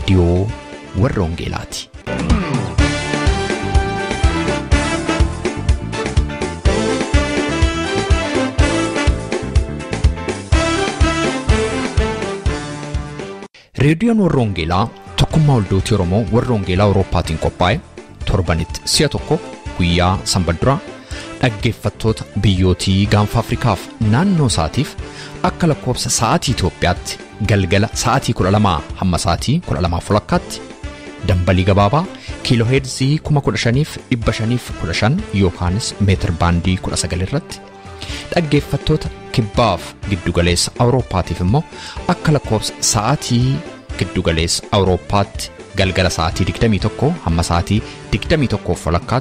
Reediyoo warra Wangeelaati. Reediyoon warra Wangeelaa tokkummaa waldootii Oromoo warra Wangeelaa Awurooppaatiin qophaa'e torbanitti si'a tokko guyyaa sanbata dhaggeeffattoota biyyootii gaanfa Afrikaaf naannoo isaatiif akka lakkoofsa sa'aatii Itoophiyaatti galgala sa'aatii 12 hamma sa'aatii 12:30 dambalii gabaabaa kiilooheerzii 15,515 yookaanis meetir baandii 19 irratti dhaggeeffattoota kibbaaf giddugaleessa Awurooppaatiif immoo akka lakkoofsa sa'aatii giddugaleessa Awurooppaatti galgala sa'aatii 21 hamma sa'aatii 21:30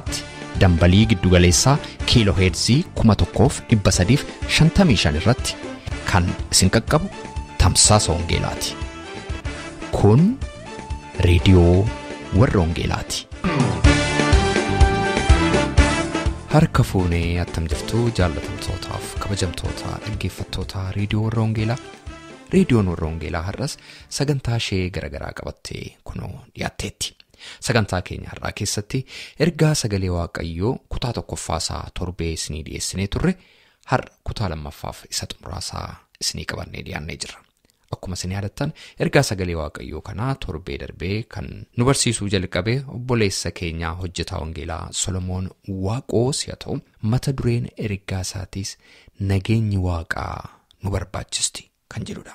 dambalii giddugaleessaa kiilooheerzii 1355 irratti kan isin qaqqabu tamsaasa Wangeelaati. Kun Reediyoo warra Wangeelaati. Harka fuunee attam jirtu jaallatamtootaaf kabajamtoota dhaggeeffattoota Reediyoo warra Wangeelaa. Reediyoon warra Wangeelaa har'as sagantaa ishee garaagaraa qabattee kunoo dhiyaatteetti. Sagantaa keenya har'aa keessatti ergaa sagalee Waaqayyoo kutaa tokkoffaasaa torbee isinii dhiyeessinee turre har'a kutaa lammaffaaf isa xumuraasaa isinii qabannee dhiyaannee jirra. Akkuma isin yaadattan ergaa sagalee Waaqayyoo kanaa torbee darbee kan nu barsiisuu jalqabe obboleessa keenyaa hojjetaa Wangeelaa Solomoon Waaqoo si'a ta'u mata dureen ergaa isaatiis nageenyi Waaqaa nu barbaachisti kan jedhudha.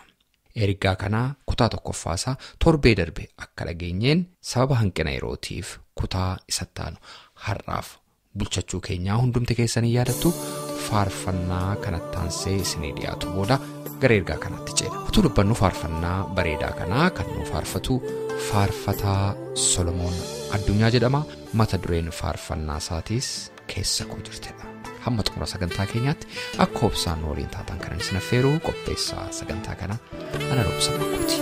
Ergaa kanaa kutaa tokkoffaasaa torbee darbe akka dhageenyeen sababa hanqina yerootiif kutaa isatti aanu har'aaf bulchachuu keenyaa hundumti keessanii yaadattu faarfannaa kanatti aansee isinii dhiyaatu booda gara ergaa kanaatti ceena. Utuu dubbannu faarfannaa bareedaa kanaa kan nu faarfatu faarfataa Solomoon Addunyaa jedhama. Mata dureen faarfannaa isaatiis keessa koo jirtedha. Hamma xumura sagantaa keenyaatti akka obsaan waliin taatan kanan isin affeeru qopheessaa sagantaa kana ana Roobsa Makkooti.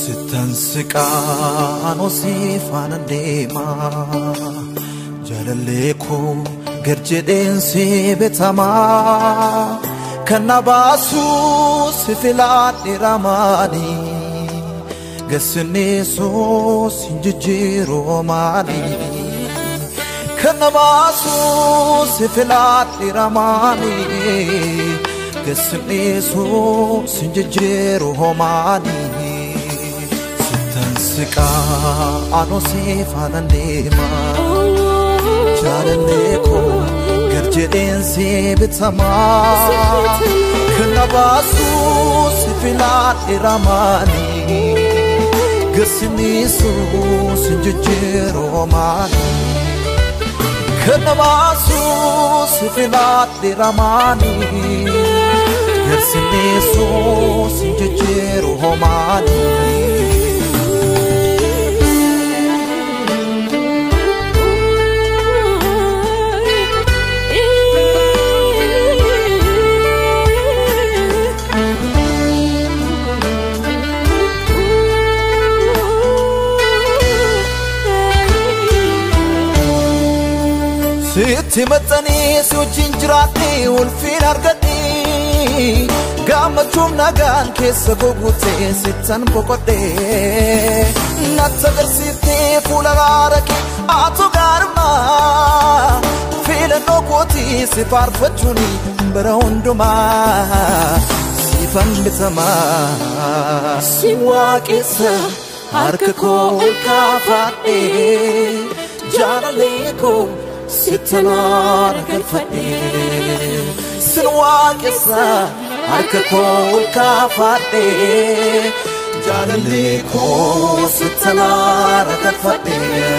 Sittan siqaan osii faana deemaa jaalallee koo gad jedheen si bitamaa kan na baasuu si filadhe ramaanii gassinneessuus hin jijjiiruu maalii. Kan na baasuu si filadhe ramaanii gassinneessuus hin jijjiiruu maalii. Sittan siqaan osii faana deemaa jaalallee koo gad jedheen si bitamaa kan na baasuu si filadhe ramaanii gassinneessuus hin jijjiiruu maalii. Kan na baasuu si filadhe ramaanii gassinneessuus hin jijjiiruu maalii. Sitti maxxanee si wajjin jiraadhee ulfiin argadhee gammachuun nagaan keessa koo guutee sittan boqodhee natti agarsiiftee fuula raara kee atu gaarummaa filannoo kootii si faarfachuun bara hundumaa siifan bitamaa si waaqessa harka koo ol kaafadhee jaalallee koo. Sittanaara galfadhee sin waaqessa harka koo ol kaafadhee jaalallee koo sittanaara galfadhee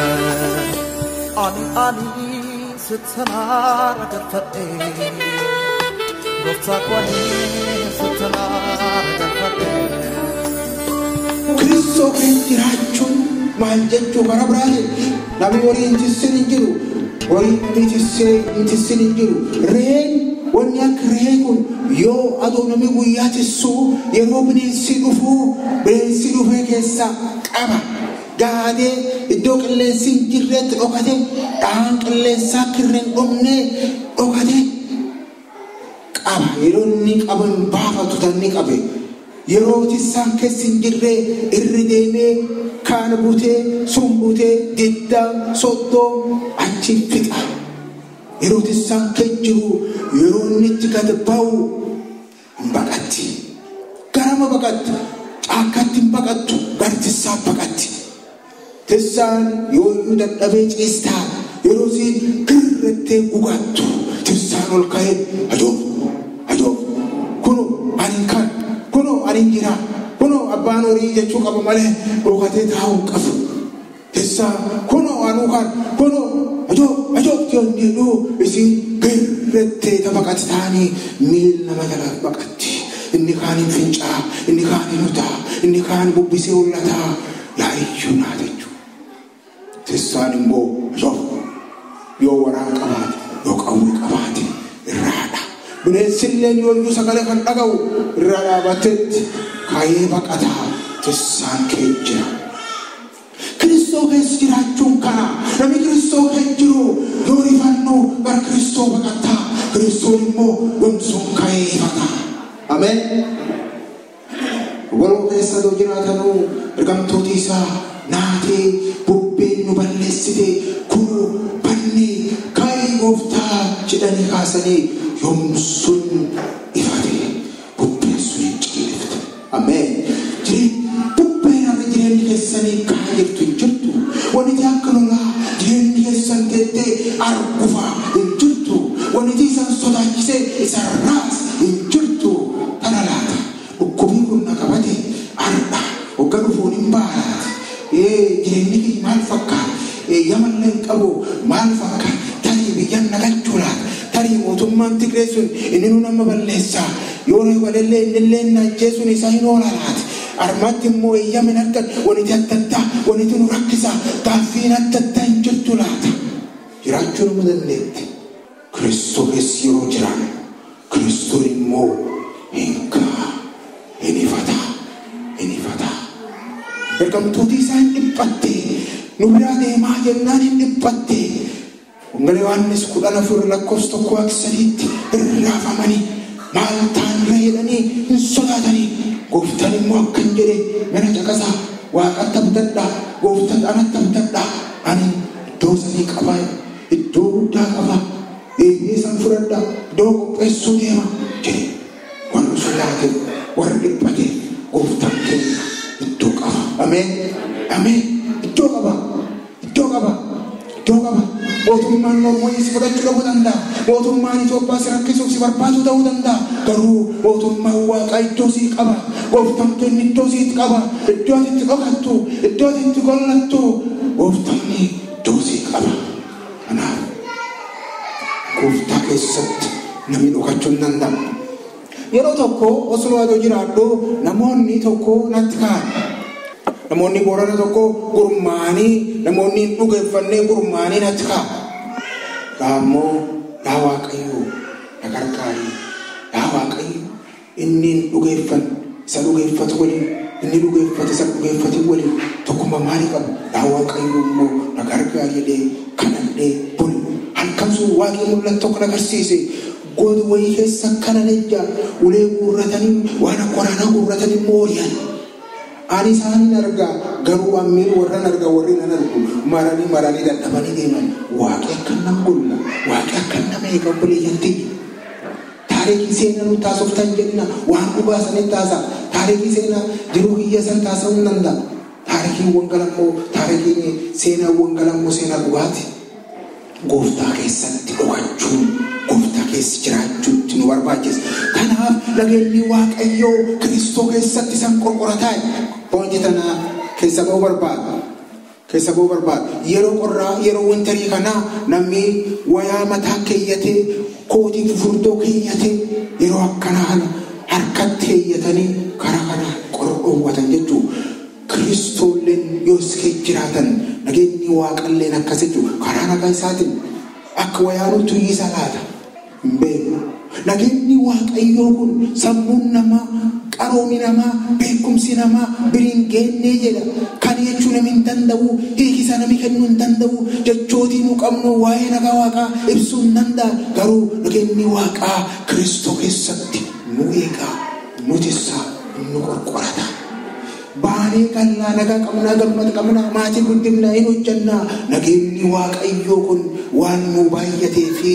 ani sittanaara galfadhee gooftaa koo ani sittanaara galfadhee. Kiristoo kan jiraachuun maal jechuu karaa biraatiin namni waliin tissin hin jiru. Horii namni tissin hin jiru. Re'een wanni akka re'ee kun yoo aduu namni guyyaa tissuu yeroo bineensi dhufuu bineensi dhufee keessaa qaba. Gaadee iddoo qilleensi hin jirretti dhokate dhahaan qilleensaa kirri hin dhumne dhokate qaba. Yeroo inni qabu hin baafatu tan inni qabe. Yeroo tissaan keessa hin jirre irri deemee kaan butee sun butee diddaa soddoo achi fixa. Yeroo tissaan keessa jiru yeroo inni itti gad ba'u hin baqatti. Garama baqatti. Caakkaatti hin baqattu. Gara tissaa baqatti. Tissaan yoo iyyuu dadhabee ciistaa yeroo isiin girrattee gugattu tissaan ol ka'ee ajoof ajoof kunu ani kan kunu ani jira kunu abbaan horii jechuu qaba malee dhokatee taa'uu hin qabu. Tissaan kunu anuu kan kunu ajoof ajoof jedhu isiin girrattee baqatti taa'anii miila nama jalaa baqatti. Inni kaan hin fincaa, inni kaan hin utaa, inni kaan bubbisee hollataa yaa'iyyuu naa jechuudha. Tissaan immoo yoo waraana qabaate yoo qawwee qabaate irraadha. Bineensilleen yoo iyyuu sagalee kan dhaga'u irraa dhaabatetti ka'ee baqataa tissaan kee jira. Kiristoo keessa jiraachuun kana namni Kiristoo keessa jiru yoo rifannu gara Kiristoo baqataa Kiristoon immoo gomsuun ka'ee ifata. Ameen. Waloo keessa yoo jiraatanuu ergamtooti isaa naatee bubbeen nu balleessite kunuu bannee ka'ee gooftaa jedhanii kaasanii yoomsun ifate bubbeen sun hin cillifte. Ameen. Bubbeen har'a jireenyi keessanii ka'aa jirtu hin jirtu. Wanti akka lolaa jireenyi keessan teettee argufaa hin jirtu. Wanti isaan sodaachisee isaan raas hin jirtu. Tana laata dhukkubii kun na qabate har'a hogga dhufuun hin baalaati. Jireenyi kiyya maal fakkaata? Yamallee hin qabu maal fakkaata? Tarii biyyaan nagachuu laata? Tarii mootummaan Tigree sun inni nu nama balleessaa. Yoo walillee innillee na ajjeesuun isaa hin oola laata? Armaatti immoo eeyyamin argan wanti adda addaa wanti nu rakkisaa gaaffiin adda addaa hin jirtu laata? Jiraachuu nama dandeetti. Kiristoos yeroo jiraannu Kiristoon immoo hin ka'a, hin ifata, hin ifata. Ergamtooti isaa hin dhiphatte nu biraa deemaa jennaan hin dhiphatte. Wangeela Yohaannis 14:1-3 irraafamanii maal taanra jedhanii hin sodaatanii. Gooftaan immoo akkan jedhe mana caqasaa waaqatti abdadhaa gooftaan anatti abdadhaa ani iddoo sanii qaba iddoo guddaa qaba deebi'ee san fudhadhaa iddoo qopheessuu deema jedhe. Warri sodaate warri dhiphate gooftaan keenya iddoo qaba. Ameen. Ameen. Iddoo qaba. Iddoo qaba. Iddoo qaba. Mootummaan Norwayii si fudhachuu dhabuu danda'a. Mootummaan Itoophiyaa si rakkisuuf si barbaadu ta'uu danda'a. Garuu mootummaan Waaqaa iddoo sii qaba. Gooftaan keenya iddoo sii qaba. Iddoo ati itti dhokattu, iddoo ati itti gollattu, gooftaan iddoo sii qaba. Kanaaf gooftaa keessatti namni dhokachuu hin danda'u. Yeroo tokko osoo adoo jiraadhu namoonni tokko natti ka'an. Namoonni Boorana tokko gurmaa'anii namoonni hin dhugeeffannee gurmaa'anii natti ka'an. Ammoo yaa Waaqayyo na gargaari. Yaa Waaqayyo inni hin dhugeeffanne isa dhugeeffatu waliin inni dhugeeffate isa dhugeeffate waliin tokkummaa maalii qabu? Yaa Waaqayyo immoo na gargaari jedhee kadhadhee bule. Halkan sun Waaqni mul'atu tokko na agarsiise. Goota wayii keessa akkana ejja ulee guurratanii waan akka waraanaa guurratanii immoo horiyan. Ani isaan arga garuu ammeen warran arga warri nan argu maranii maranii dadhabanii deeman. Waaqni akka nama golla waaqni akka nama eega obboleeyyan ta'e. Taarikii seenaa nu taasoftan jenna waan dhugaa sanii taasa. Taarikii seenaa jiruu kiyya san taasisuu hin danda'a. Taarikiin wangeelaa taarikiin seenaa wangeelaa seenaa dhugaati. Gooftaa keessatti dhokachuun gooftaa keessa jiraachuutti nu barbaachisa. Kanaaf nageenyi Waaqayyoo Kiristoo keessatti isaan qorqorataa. Pointi tana keessa ba'uu barbaada. Keessa ba'uu barbaada. Yeroo qorraa yeroo wintarii kanaa namni wayaa mataa keeyyatee kootii fufurdoo keeyyatee yeroo akkanaa kana harkatti keeyyatanii karaa kana qorra dhoowwatan jechuudha. Kiristoolleen yoo isin jiraatan nageenyi Waaqalleen akkas jechuudha. Karaa nagaa isaatiin akka wayaa nuti isa laata. Hin beeku. Nageenyi Waaqayyoo kun sammuun namaa, qaroomi namaa, beekumsi namaa biriin geennee jedha. Kan jechuun namni hin danda'u, hiikisa namni kennuu hin danda'u, jechootii nu qabnu waa'ee nagaa Waaqaa ibsuu hin danda'a. Garuu nageenyi Waaqaa Kiristoo keessatti nu eegaa, nu tissaa, nu qorqorata. Baanee gallaa nagaa qabnaa gammata qabnaa maatii guddifnaa hin hojjannaa nageenyi Waaqayyoo kun waan nu baay'atee fi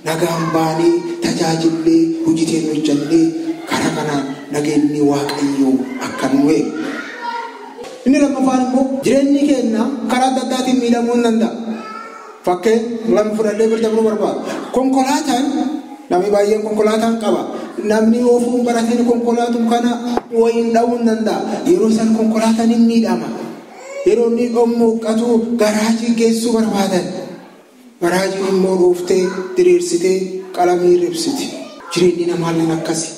nagaan baanee tajaajillee hojiiteen hojjannee karaa kanaan nageenyi Waaqayyoo akka nu eegu. Inni lammaffaan immoo jireenyi keenya karaa adda addaatiin miidhamuu hin danda'a. Fakkeen lama fudhadhee bira dabruu barbaada. Konkolaataan namni baay'een konkolaataan qaba. Namni oofuun barateen konkolaatu kana wayiin dha'uu hin danda'a. Yeroo isaan konkolaataan hin miidhama. Yeroo inni dhommuuqqatu garaajii geessuu barbaadan. Garaajiin immoo dhooftee diriirsitee qalamii ribsiti. Jireenyi namaallee akkasi.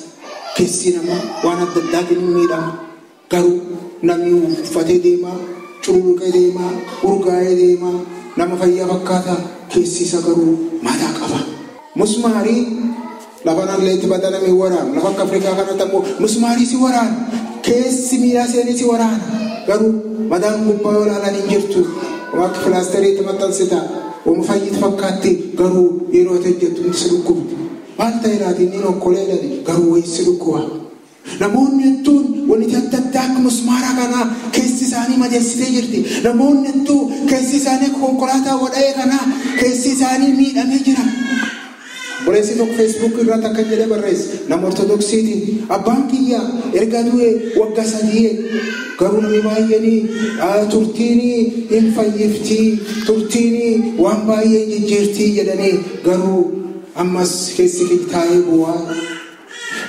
Keessi namaa waan adda addaatiin hin miidhama. Garuu namni uffatee deemaa, cululuqee deemaa, urgaa'ee deemaa, nama fayyaa fakkaata keessi isa garuu mataa qaba. Musmaarii lafa nalleetti badanamee waraana. Lafa akka Afrikaa kanatti ammoo musmaarii si waraana. Keessi miila seenii si waraana. Garuu madaan gubbaa yoo ilaalan hin jirtu. Akka filaasteriitti maxxansita. Waan fayyitu fakkaatti garuu yeroo ati hojjettu hundi si dhukkubdi. Maal ta'e laati inni okkolee dhale garuu wayii si dhukkuba. Namoonni hedduun wanti adda addaa akka musmaara kanaa keessi isaanii madeessitee jirti. Namoonni hedduu keessi isaanii akka konkolaataa wadha'ee kanaa keessi isaanii miidhamee jira. Obboleessi tokko Feesbuuk irratti akka jedhee barreesse nama Ortodoksiiti. Abbaan kiyya erga du'e waggaa 3 garuu namni baay'een turtiin hin fayyifti, turtiin waan baay'ee jijjiirti jedhanii garuu ammas keessi kiyya taa'ee bu'aa.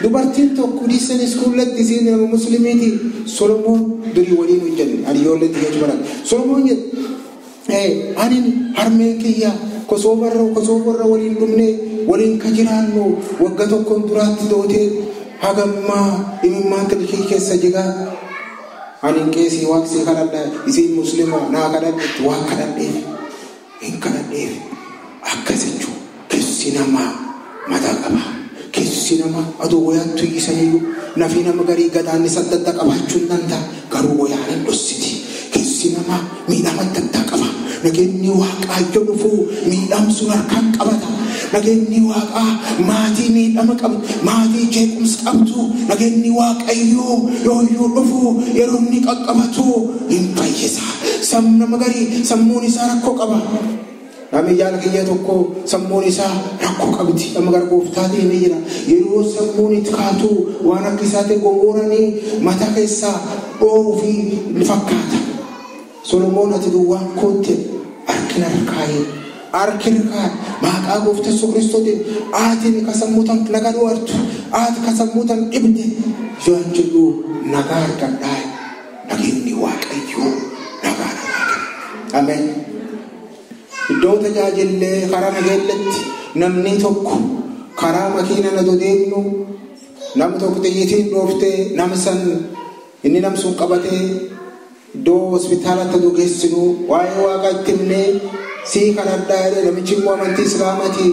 Dubartiin tokko dhiisan iskuulatti isiin nama musliimiiti. Solomoon durii waliin hojjenne ani ijoolleetti jechuun barate. Solomoon jedhe ani harmeen kiyya kosoo barra waliin dhumne waliin ka jiraannu waggaa tokkoon duraatti dootee hagammaa imimmaan kilkii keessa jigaa. Ani qeesii waaqsii kadhadha isiin musliima naa kadhadhetti waan kadhadheef hin kadhadheef akkas jechuun keessi namaa mataa qaba. Keessi namaa aduu wayaattu hiisaniyyuu nafii nama garii gadaannis adda addaa qabaachuu hin danda'a. Garuu wayaan hin dhossiti. Keessi namaa miidhama adda addaa qaba. Nageenyi Waaqayyo dhufuu miidhamsuun harkaan qabata. Nageenyi Waaqaa maatii miidhama qabdu, maatii jeequmsa qabdu, nageenyi Waaqayyoo yooyyuu dhufuu yeroo inni qaqqabatu hin fayyisa. Nama garii sammuun isaa rakkoo qaba. Namni jaala kiyya tokko sammuun isaa rakkoo qabdi. Amma gara gooftaatiin ni jira. Yeroo sammuun itti kaatu waan akka isaa ta'e gongoranii mataa keessaa dhoowuu fi ni fakkaata. Solomoon ati duwwaan kootte harkina harkaayee. Harkina harkaayee maqaa gooftaa Yesuus Kiristootiin ati ka sammuutan nagaa du'artu ati ka sammuutan dhibde yoon jedhu nagaa argadhaa. Nageenyi Waaqayyoo nagaa namaa kenna. Ameen. Iddoo tajaajillee karaa nageellatti namni tokko karaa makiina na deemnu namni tokko xiyyitiin dhooftee nama san inni nam sun qabatee iddoo hospitaalatti aduu geessinu waa'ee waaqa itti himnee sii kadhadhaa jedhee namichi immoo amantii Islaamaatii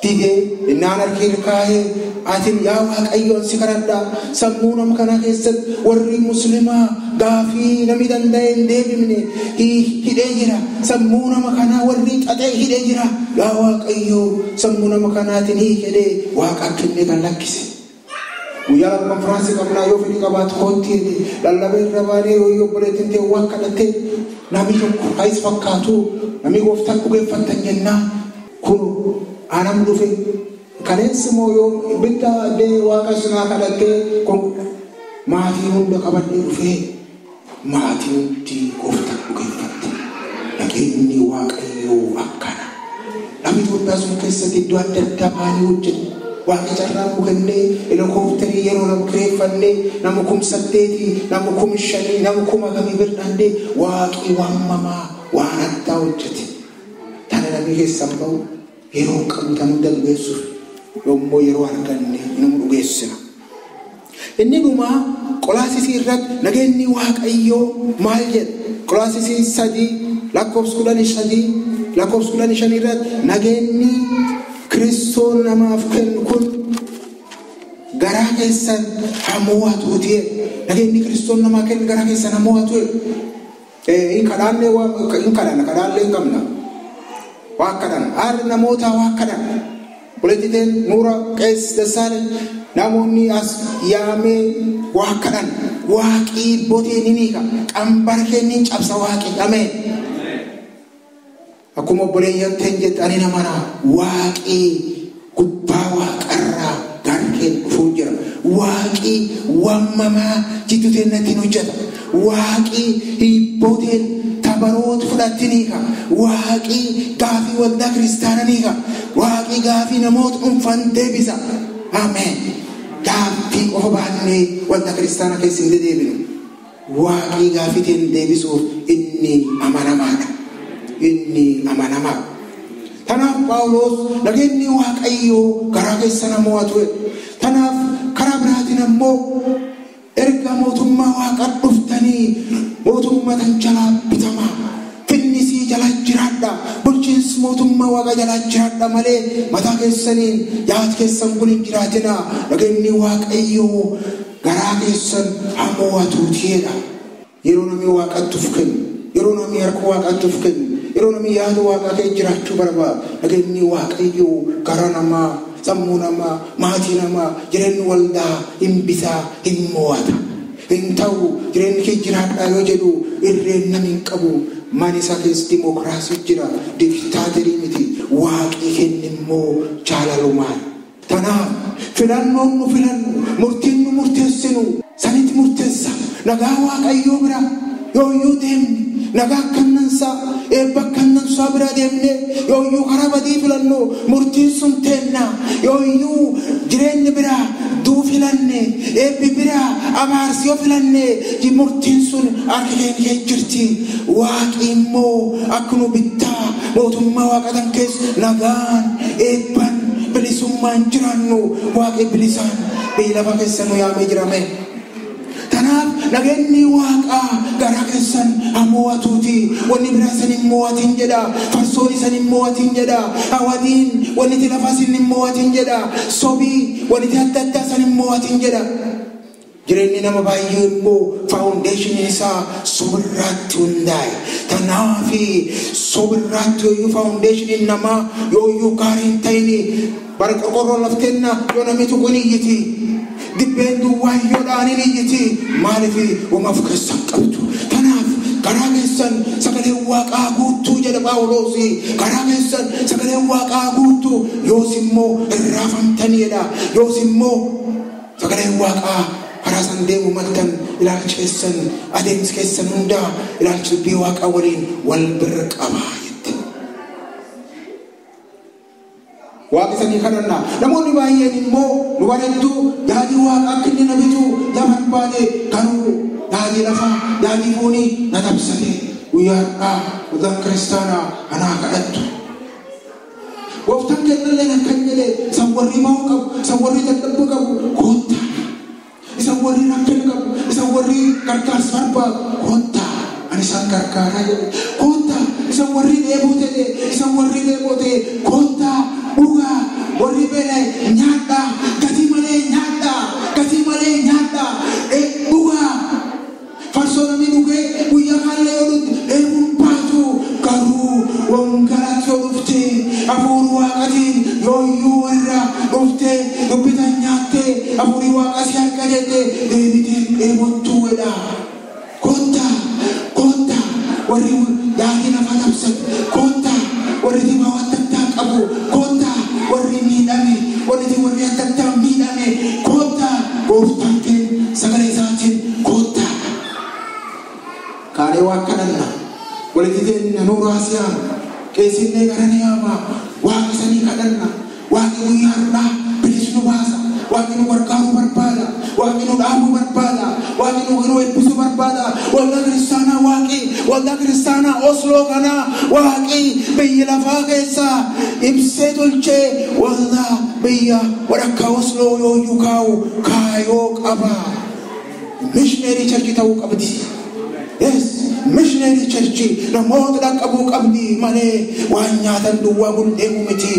didee innaan harki kaa'ee atiin yaa Waaqayyoon si kadhadhaa sammuu nama kanaa keessatti warri musliimaa gaafii namni danda'e hin deebifne hidhee jira. Sammuu nama kanaa warri xaxee hidhee jira. Yaa Waaqayyoo sammuu nama kanaatiin hiikedhee waaqa kennee kan lakkise. Guyyaa lama konfiraansii qabnaa yoo fedhii qabaatu kootti lallabee irra baanee yoo obboleettiin ta'e waan kadhattee namni tokko hayis fakkaatu namni gooftaan dhugeeffattan jennaa kun anam dhufe kaleessi immoo yoo ibidda addee waaqa sunaa kadhattee maatii hunda qabadhee dhufee maatii hundi gooftaan dhugeeffatte. Nageenyi Waaqayyoo akkana. Namni Itoophiyaa sun keessatti iddoo adda addaa baanee hojjennu. Waaqa carraa nu kennee helikoophitarii yeroo lama kireeffannee nama 8,000 nama 5,000 nama 5,000 birdhandee waaqii waamamaa waan addaa hojjete. Tana namni keessan bahu yeroo qabu tanuu dalbeessuuf yommuu yeroo arganne nu dhugeessina. Inni dhumaa Qolaasisii irratti nageenyi Waaqayyoo maal jedha? Qolaasisii 3 lakkoofsa 13 lakkoofsa 15 irratti nageenyi Kiristoon namaaf kennu kun garaa keessan hamo'atuuti. Nageenyi Kiristoon namaa kennu garaa keessan hamo'atu. Hin kadhaanne hin kadhanna kadhaallee hin qabna. Waa kadhanna aarri namoota waa kadhanna. Obboleettiin Nuura Qees Dassaalany Namoonni as yaamee waa kadhan waaqii botee ni hiika qambara keenya cabsa waaqii ameen. Akkuma obboleeyyan ta'e jette ani namana waaqii gubbaa waaqarraa garkeen dhufuu jira. Waaqii waamamaa jidduu teenyatti hojjeta. Waaqii hibbooteen tabaroota fudhatti ni hiika. Waaqii gaafii waldaa kiristaanaa ni hiika. Waaqii gaafii namoota dhuunfaan deebisa. Ameen. Gaaffii qofa baannee waldaa kiristaanaa keessa hin dedeebinu. Waaqii gaaffii teen deebisuuf inni amanamaadha. Inni amanamaadha. Kanaaf Phaawulos nageenyi Waaqayyoo garaa keessa nama ture. Kanaaf karaa biraatiin ammoo erga mootummaa Waaqaa dhuftanii mootummaa tan jalaa bitamaa. Finnisii jala jiraadha. Bulchiinsi mootummaa Waaqa jala jiraadha malee mataa keessaniin yaada keessan kun hin jiraatina. Nageenyi Waaqayyoo garaa keessan hamo'atuutiidha. Yeroo namni Waaqatti of kennu, yeroo namni harka Waaqatti of kennu, yeroo namni yaada Waaqaa keessa jiraachuu barbaadu, nageenyi Waaqayyoo garaa namaa, sammuu namaa, maatii namaa, jireenyi waldaa hin bitaa, hin mo'ata. Hin ta'u jireenyi kee jiraadhaa yoo jedhu irreen namni hin qabu. Mana isaa keessa dimookiraasii jira, diktaaterii miti. Waaqii kenni immoo jaalalumaan. Kanaaf filannoon nu filannu, murtiin nu murteessinu, sanitti murteessa. Nagaa Waaqayyoo bira yooyyuu deemne, nagaa kannansaa, eebba kannansaa bira deemne, yooyyuu karaa badii filannu, murtiin sun teenna, yooyyuu jireenyi bira duu filanne, eebbi bira abaarsi yoo filanne, murtiin sun harka keenya jirti. Waaqi immoo akka nu bittaa mootummaa Waaqatan keessa nagaan, eebban, bilisummaan jiraannu waaqi bilisaan biyya lafa keessa nu yaamee jirame. Kanaaf nageenyi Waaqaa garaa keessan hamo'atuuti. Wanni biraa isin hin mo'atin jedha. Farsoon isin hin mo'atin jedha. Hawwatiin wanni itti lafa isin hin mo'atin jedha. Sobii wanni itti adda addaa isin hin mo'atin jedha. Jireenyi nama baay'ee immoo faawundeeshiniin isaa sobirraatti hundaa'e. Kanaaf sobirraatti yooyyuu faawundeeshiniin namaa yooyyuu gaarii hin ta'in bara qorqorroon lafteenna yoo namni tuqu ni iyyiti. Dibbeen duwwaa yoo ni iyyiti. Maaliif uumaaf keessan qabdu? Kanaaf garaa keessan sagalee Waaqaa guutuu jedha Phaawulos. Garaa keessan sagalee Waaqaa guutuu yoos immoo irraafamtaniidha. Yoos immoo sagalee Waaqaa karaa san deemu maltan ilaalcha keessan adeemsi keessan hundaa ilaalcha dubbii Waaqaa waliin wal bira qabaa jette. Waaqa isanii kadhannaa. Namoonni baay'een immoo nu barattuu yaadii Waaqaa akka inni na bitu yaa barbaade garuu yaadii lafaa yaadii foonii na dabsate guyyaa har'aa waldaan kiristaanaa anaa kadhattu. Gooftaan kennallee akkan jedhe isaan warri maa'u qabu, isaan warri dadhabbii qabu koottaa. Isaan warri rakkina qabu, isaan warri gargaarsa barbaadu koottaa. Ani isaan gargaaraa jedhe koottaa. Isaan warri dheeboo ta'e, isaan warri dheeboo ta'e koottaa dhugaa. Warri beela'e nyaadhaa, gatii malee nyaadhaa, gatii malee nyaadhaa, dhugaa. Farsoo namni dhugee guyyaa kaallee yoo dhugde dheebuun baatu garuu wangeelatti yoo dhufte hafuurri Waaqaatiin yooyyuu irra dhufte dubbitan nyaatte hafuurri Waaqaa si harka jette deebitee dheebottuu jedha. Koottaa, koottaa warri yaadii lafaa dabsate, koottaa warri dhibaa adda addaa qabu, koottaa warri miidhame, warri warri adda addaa miidhame, koottaa gooftaan keenya sagalee isaatiin koottaa. Kaanee waa kadhanna walitti teenna nuuraa siyaama qeessinnee gara ni yaama waaqa isanii kadhanna waaqni guyyaa har'aa bilisa nu baasa waaqni nu gargaaruu barbaada waaqni nu dhaabuu barbaada waaqni nu eebbisuu barbaada. Waldaa kiristaanaa waaqi waldaa kiristaanaa Osloo kanaa waaqi biyya lafaa keessaa ibsee tolchee waldaa biyya walakkaa Osloo yooyyuu kaa'u kaayoo qaba. Mishineerii charchii ta'uu qabdi. Yes, missionary church namoota dhaqqabuu qabdi malee waan nyaatan duwwaa guldeemu miti.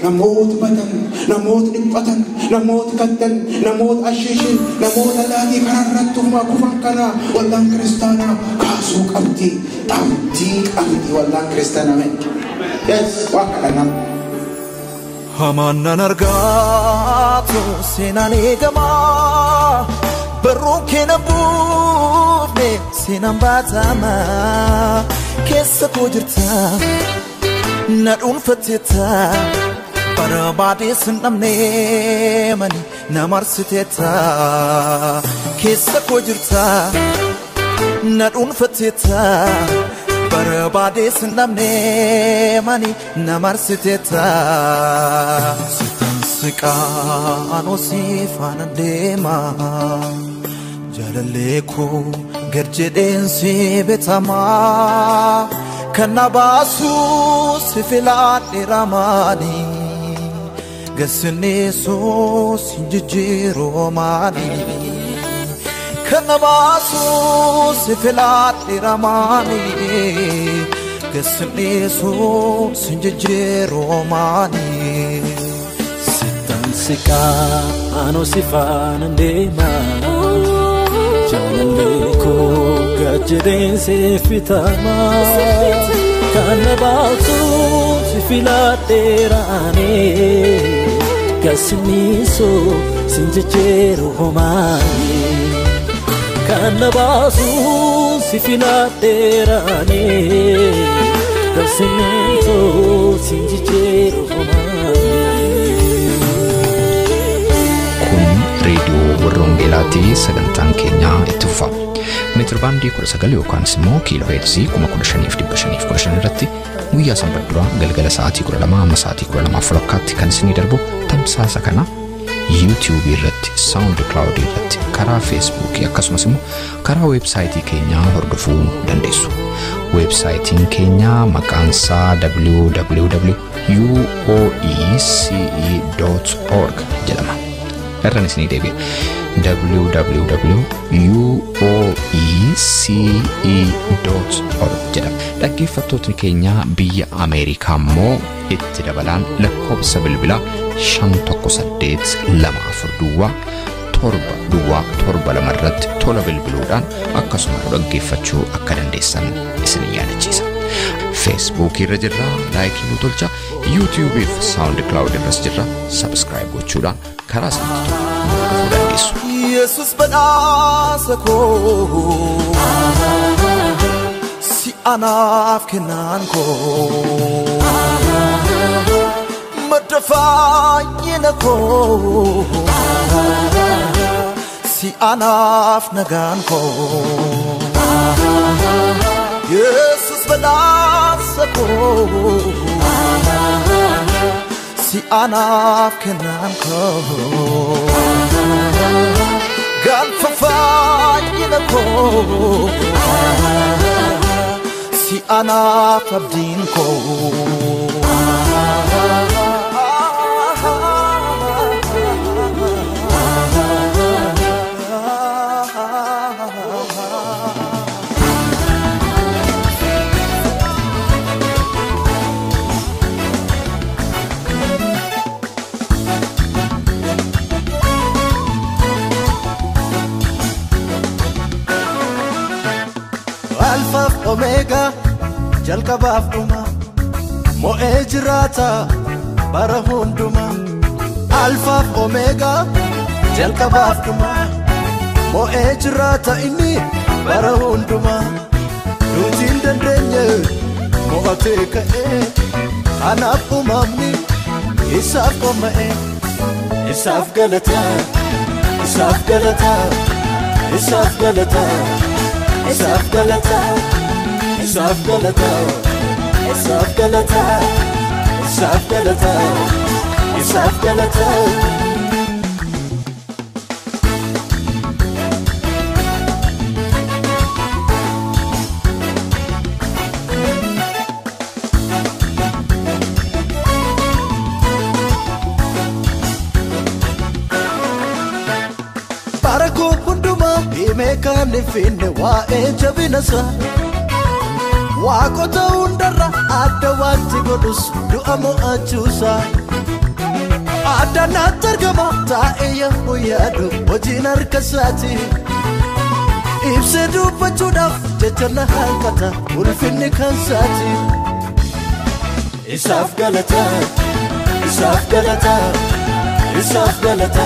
Namoota batan, namoota dhiphatan, namoota kaddan, namoota ashiishin, namoota daadhii karaa irratti uumaa kufan kana waldaan kiristaanaa kaasuu qabdi. Abdii qabdi waldaan kiristaanaa. Yes, waan kadhannaa. Hamaan nan argaatu seenaan eegamaa barruun keena buufne seenaan baatamaa keessa koo jirta na dhuunfatteetta barbaadee sin dhabne mani na marsiteetta keessa koo jirta na dhuunfatteetta barbaadee sin dhabne mani na marsiteetta sitan siqaanoo si faana deema jaalallee koo gad jedheen si bitamaa kan na baasu si filadhe ramaani gasinneessuu si jijjiiru maani kan na baasu si filadhe ramaani gasinneessuu si jijjiiru maani. Sitan siqaanoo si faana deema jaalallee koo gad jedheen si fitamaa kan na baasu si filadhe raanii gasinniisuu si jijjiiru maani kan na baasu si filadhe raanii gasinniisuu si jijjiiru maani. Kun reediyoo warra Wangeelaatii sagantaan keenyaa itti fufa. Meetirbaandii 19 yookaan immoo kiiloo heerzii 15,515 irratti guyyaa sanbata duraa galgala sa'aatii 12 amma sa'aatii 12:30 kan isinii darbu tamsaasa kana YouTube irratti, SoundCloud irratti, karaa Facebook akkasumas immoo karaa weebsaayitii keenyaa hordofuu dandeessu. Weebsaayitiin keenya maqaan isaa www.uoece.org jedhama. Irraan isinii deebi'a. www.uoece.org jedhama. Dhaggeeffattootni keenya biyya Ameerikaa immoo itti dabalaan lakkoofsa bilbilaa 518 24 duwwaa 7 duwwaa 7 2 irratti tola bilbiluudhaan akkasuma dhaggeeffachuu akka dandeessan isin yaadachiisa. Facebook irra jirra, laayikii nu tolcha, YouTube fi SoundCloud irras jirra, subscribe gochuudhaan karaa isinitti tolu nu hordofuu dandeessu. Yesus badhaasa koo si anaaf kennaan koo madda fayyina koo si anaaf nagaan koo Yesus badhaasa koo si anaaf kennaan koo galfa fayyina koo si anaaf abdiin koo. Alfaaf Omeegaa jalqabaaf dhuma mo'ee jiraata bara hundumaa. Alfaaf Omeegaa jalqabaaf dhuma mo'ee jiraata inni bara hundumaa. Nuti hin dandeenye mo'atee ka'ee kanaaf uumamni isaaf qoma'ee. Isaaf galataa, isaaf galataa, isaaf galataa. Isaaf galataa, isaaf galataa, isaaf galataa, isaaf galataa, isaaf galataa. Bara koo hundumaa himee kan hin finne waa'ee jabina isaa. Waaqota hundarra adda wanti godhus du'a mo'achuusaa. Adda naatti argama taa'ee yommuu yaadu hojiin harka isaati. Ibsee dubbachuudhaaf jecha na hanqata ulfinni kan isaati. Isaaf galataa, Isaaf galata, isaaf galata,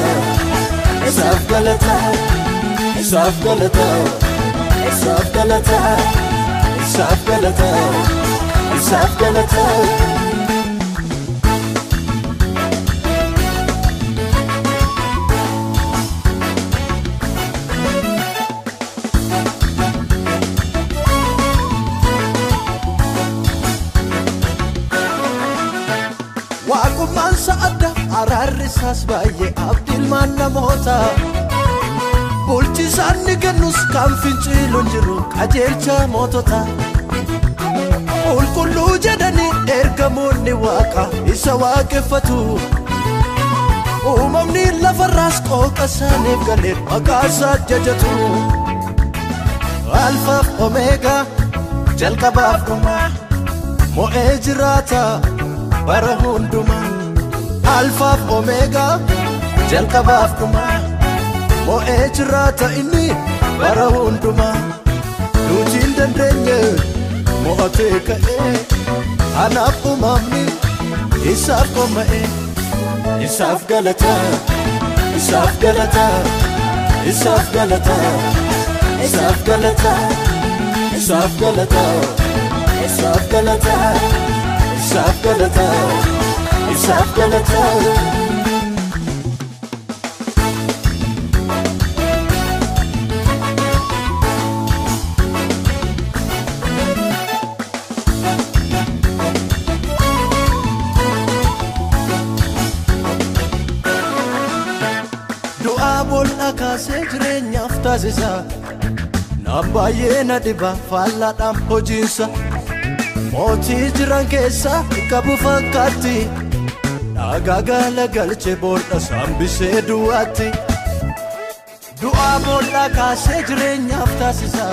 isaaf galata, isaaf galata, isaaf galata, isaaf galata, isaaf galata. Waaqummaan sa'adda araarri isaas baay'ee abdiilmaan namoota. Bulchisaan ni kennus kan fincilu hin jiru qajeelcha mootota. Qulqulluu jedhanii ergamoonni waaqa isa waaqeffatu. Uumamni lafarraas qooqa isaaniif galee maqaa isaa jajatu. Alfaaf Omeegaa jalqabaaf dhumaa mo'ee jiraata bara hundumaa. Alfaaf Omeegaa jalqabaaf dhumaa mo'ee jiraata inni bara hundumaa. Nuti hin dandeenye mo'atee ka'ee anaaf uumamni isaaf qoma'ee. Isaaf galata, isaaf galata, isaaf galata, isaaf galata, isaaf galata, isaaf galata, isaaf galata, isaaf galata. Du'aa boolla kaasee jireenyaaf taasisa. Naan baay'ee na dhiba faallaadhaan hojiinsa. Mootii jiran keessa qabu fakkaatti. Dhagaa galagalchee boolla sambisee du'aatti. Du'aa boolla kaasee jireenyaaf taasisa.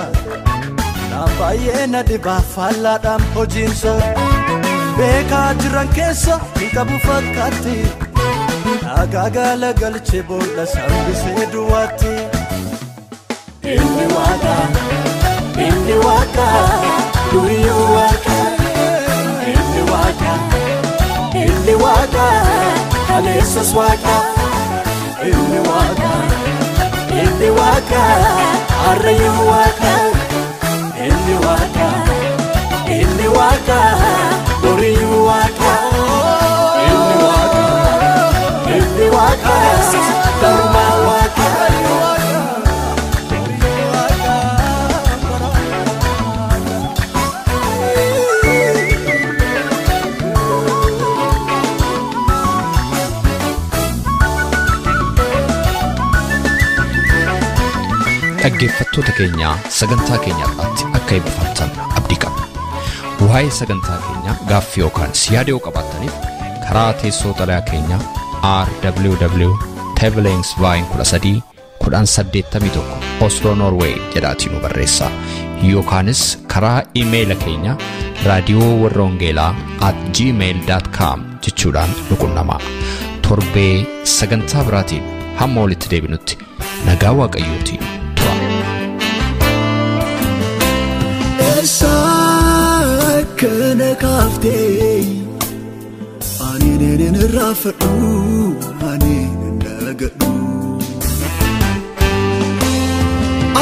Naan baay'ee na dhiba faallaadhaan hojiinsa. Beekaa jiran keessa qabu fakkaatti. Dhagaa galagalchee boolla sambisee du'aatti. Inni waaqa, inni waaqa, duriyyuu waaqa. Inni waaqa, inni waaqa, kaleessas waaqa. Inni waaqa, inni waaqa, harrayyuu waaqa. Inni waaqa, inni waaqa, duriyyuu waaqa. Inni waaqa, inni waaqa, darumaa waaqa. Dhaggeeffattoota keenya sagantaa keenya irratti akka eebbifamtan abdii qabna. Waa'ee sagantaa keenyaa gaaffii yookaan yaada yoo qabaattaniif karaa teessoo xalayaa keenyaa RWW Tevelingsveien 13 1081 Oslo Norway jedhaatii nu barreessaa. Yookaanis karaa iimeeyila keenya raadiyoo warra wangeelaa @gmail.com jechuudhaan nu qunnamaa. Torbee sagantaa biraatiin hamma walitti deebinutti nagaa Waaqayyootiin tura. Eessa kana kaaftee ani nan irraanfadhu ani nan dagadhu.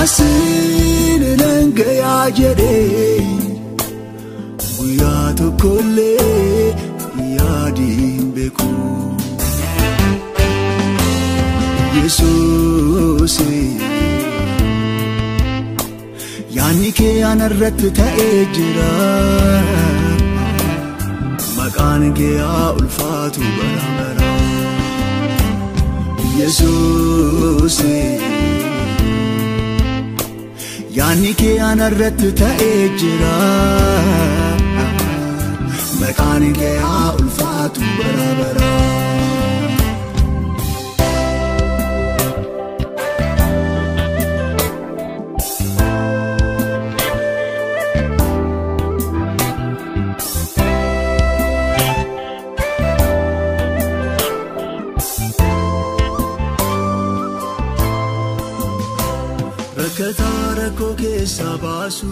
Asiin nan gayaa jedhee guyyaa tokkollee yaadii hin beeku. Yesuus yaanni kee anarratti ta'ee jira. Maqaan kee haa ulfaatu bara bara. Yesuus yaanni kee anarratti ta'ee jira. Maqaan kee haa ulfaatu bara bara. Rakkataa rakkoo keessaa baasu.